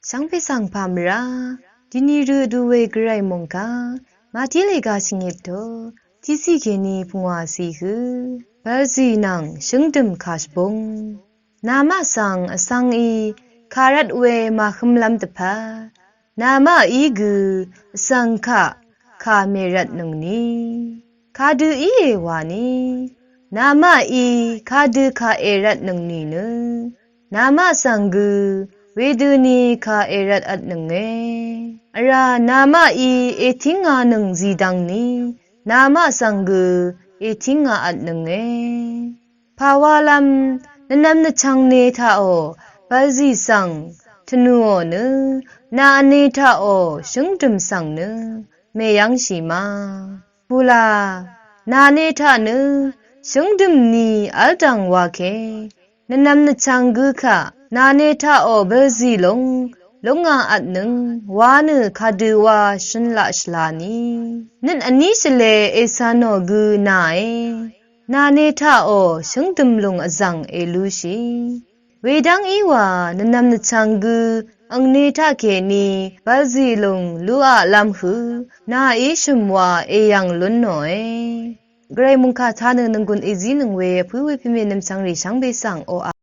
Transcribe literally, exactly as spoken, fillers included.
Shvngbe svng pà mvrá, dini rø du we gvray mòngkà, Mati lèga shvngit to, tiqsi kèní pungwà si hø, bvzì nvng shøngdøm kà shvbung. Namaq svng vsvng í kà rvt we màhømlvm dvpvt, namaqí gø vsvng kaq kà mèrvtnøngni. Kadø íe wani, namaqí kadø kà èrvtnøngni nø, namaq svng gø wedøni kà èrvtvtnønge. Vrá namaqí ètínganøng zìdvngni, namaq svng gø ètíngatvtnønge. Pàwalvm, nvnvm nvchvngne taqò, bvzì svng, tvnùò nø, nà vne taqò, shøngdøm svng nø, mèyv́ngshì ma. Pula, nane taq nø, shøngdøm ni v́ldv̀ng wa ke, nvnvm nvchvng gø kaq, nane taqò bvzì lúng, lúnga vtnøng, wa nø kadø wa shønlaq shvlani. Nøt vní shvle ècà nò gø nàe, nane taqò, shøngdøm lùng vzv̀ng èlushì. Wedv́ng í wa, nvnvm nvchvng gø, angne taqkèní, bvzì lùng, luqaq lv́m hø, nàí shø̀m wa, èyv̀ng lún nòe. Gvray mòngkà taq nø nònggùn èzínøng we, vpǿ we pvmè nvmchvng rì shvngbe svng oqà.